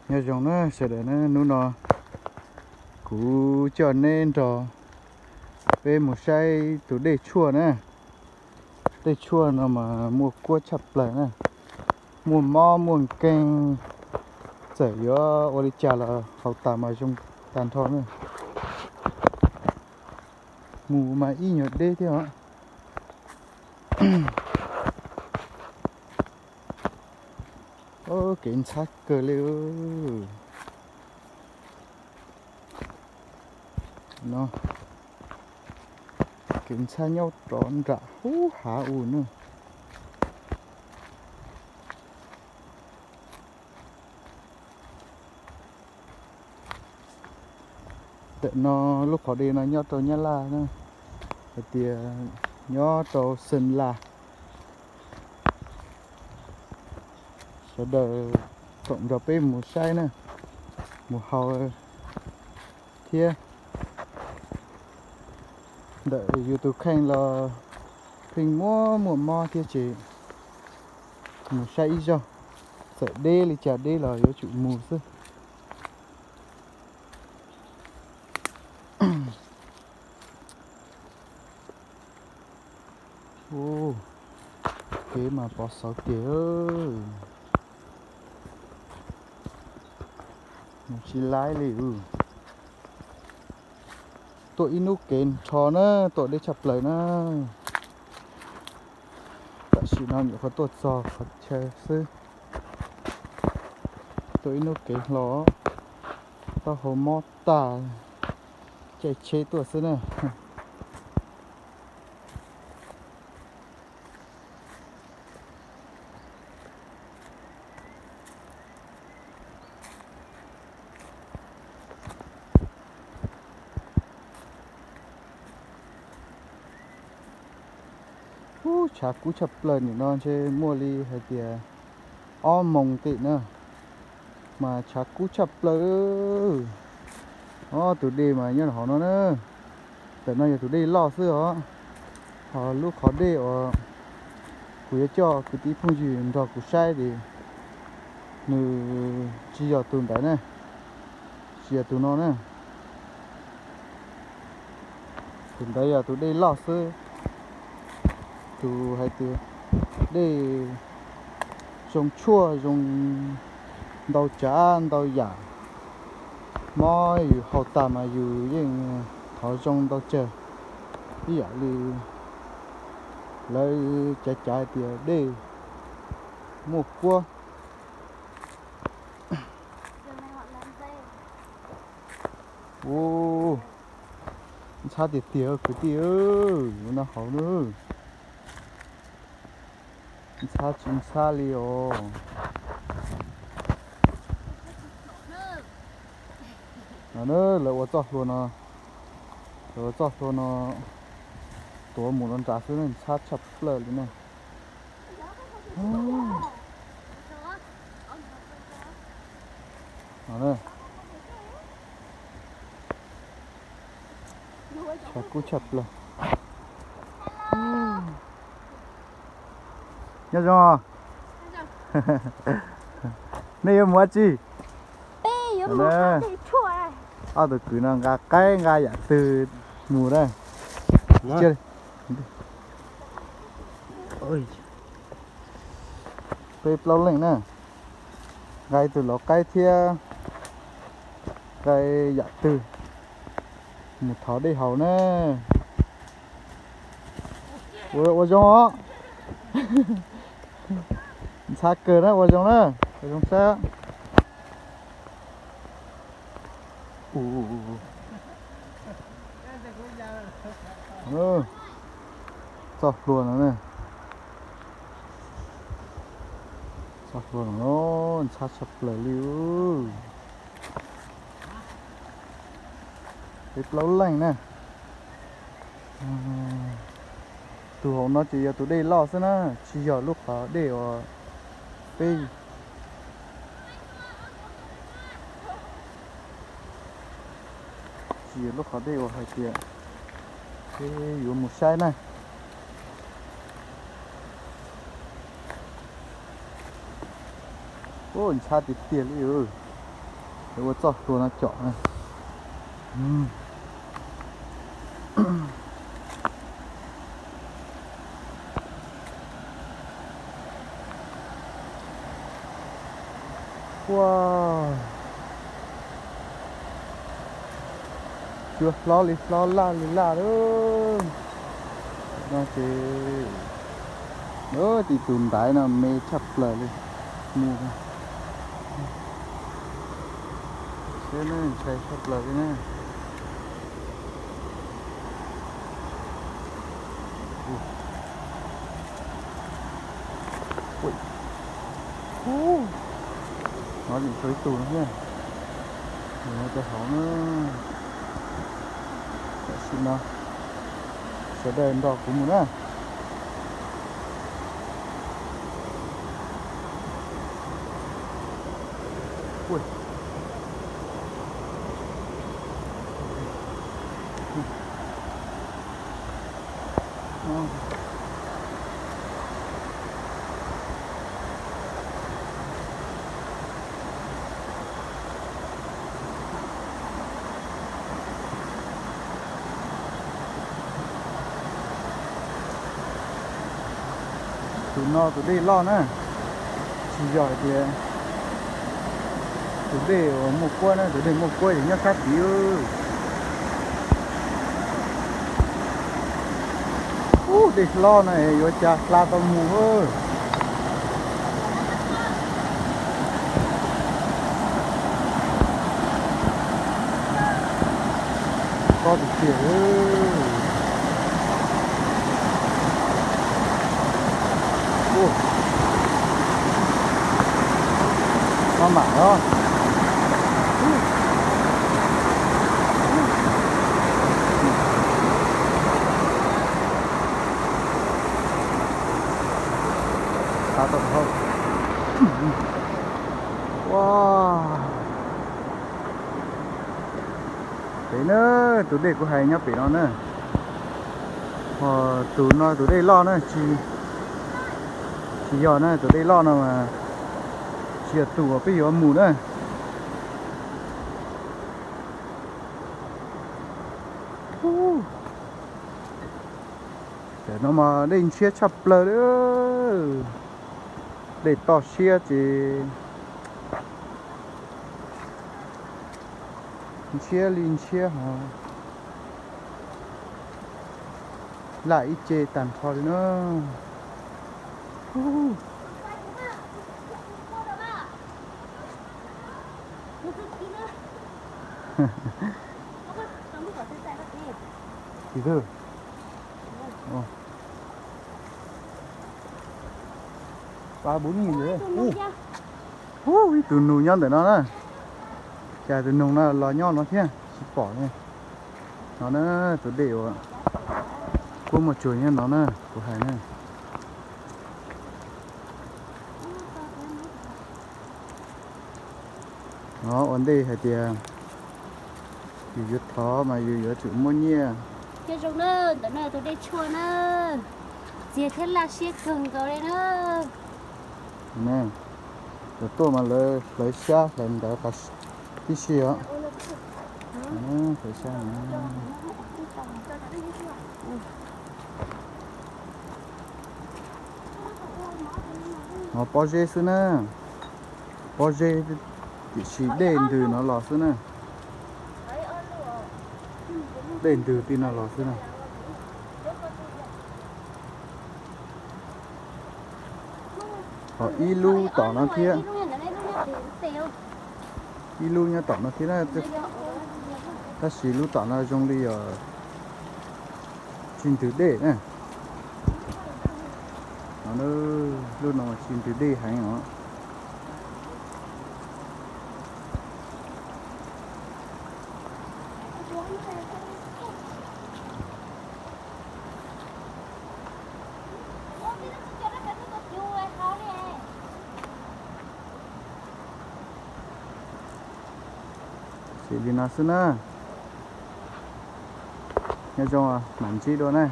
Nyob zoo na sawv daws na, hnub no kuv coj neb nrog peb mus saib tus dej tshuaj na. Dej tshuaj no mas muaj kuab tshaj plaws na, muaj mob muaj nkeeg, txawm yuav ua li cas los haus tas mas zoo tag nrho na. Mus mas ib nyuag deb thiab os. Kev ntxhab kawg li no. Kev ntxhab nyob rov nram hub hav u na. Ntawm no lub qhov dej no nyob rau Nyab Laj na, hais tias nyob rau Xeem Las. Sawv daws koom nrog peb mus saib na, mus haus thiab. Ntawm yus tus kheej los pheej muaj muaj mob thiab ces mus saib ib zaug, txawm deb li cas deb los yuav tsum mus xwb. Kev mas pov xauv tiag, mus tsis laib li. Tuaj ib hnub kev nrho na, tuaj deb tshaj plaws na. Tam sim no nyuam qhuav tuaj txog qhov chaw xwb. Tuaj ib hnub kev hlo, taub hau mob tag, caij tsheb tuaj xwb na. Ub, tshav kub tshaj plaws, nim no ntshe muaj li hais tias ob moos tim na, mas tshav kub tshaj plaws. Ob tug dej mas nyob hauv no na. Ntawm no yog tus dej loj xwb os. Ho lub qhov dej uas kuv yuav coj kwv tij phooj ywg nrog kuv saib ces nws tsis yog tus ntawd na, tsis yog tus no na. Tus ntawd yog tus dej loj xwb, tus hais tias dej zoo tshuaj zoo ntau tsav ntau yam, mob yus haus tag mas yus yeej thov zoo ntau tsawg. Ib yam li lawv cav cav hais tias dej muaj kuab. Ub, ntxhab tiag tiag kwv tij, ua no hauv na. Ntxhab tsis ntxhab li os. No na, lawv ua txoj hlua no, lawv ua txoj hlua no tuav mus rau nrad xwb ne, ntxhab tshaj plaws li ne. Tshav kub tshaj plaws. Nyob zoo. Nej yuav mus dab tsi? Ob tug kwv no nqa qaib nqa yam twg mus na? Peb plaub leej na, nqa ib tug lau qaib thiab nqa yam twg mus thov dej haus na. Ua zoo os. Ntxhab kawg na, ua zoo na, ua zoo sab. Txoj hlua no, txoj hlua no ntxhab tshaj plaws li. Peb plaub leej na. Tus hauv no ces yog tus dej loj xwb na, tsis yog lub qhov dej uas peb, tsis yog lub qhov dej uas hais tias peb yuav mus saib na. Ub, ntxhab tiag tiag li os. Ua txoj hlua no com na. Ua, cua hlob li hlob, laj li laj lawm. No ces, tim tus ntaiv no me tshaj plaws li. Mus, ntshai tshaj plaws li na. No tseem tshuav ib tug no thiab. Mus rau hauv na. Tam sim no sawv daws nrog kuv mus na. Tus no tus dej loj na, tsis yog hais tias tus dej uas muaj kuab na, tus dej muaj kuab ces nyob sab tid. Ub, dej hlob no yuav cas hla tau mus. Tob tiag tiag. Maj mam os. Ua, pem na, tus dej kuv hais nyob pem no na. Ho tus no tus dej loj na, tsis yog na, tus dej loj no mas tsis yog tus uas peb yuav mus na. Tam no mas dej ntshiab tshaj plaws li. Dej toj siab ces ntshiab li ntshiab hos, laj ib ce tag nrho li na. Ib tug, ib tug nug nyob ntawm no na. Cas tus nug no los nyob no thiab tsis pom li. No na, tus dej uas kuab muaj tsuag nyob no na, kuv hais na. No ua ntej hais tias yus yuav thov mas yus yuav tsum muaj nyiaj. Thiab zoo na, ntawm no tus dej tshuaj na, txias thiab laj siab kawg nkaus li na. Lawv tuaj mas lawv hlawv xyab hlawv ntawv tib si os. Hlawv xyab. No pob zeb xwb na, pob zeb, tiam sis dej ntws no los xwb na. Dej ntws tim no los xwb na. Ho ib lub tom no thiab. Ib lub nyob tom no thiab na. Tab sis lub tom no zoo li yog tsis ntws dej na. No, lub no tsis ntws dej heev os. Sim li no xwb na. Nyob zoo, mam ntsib dua na.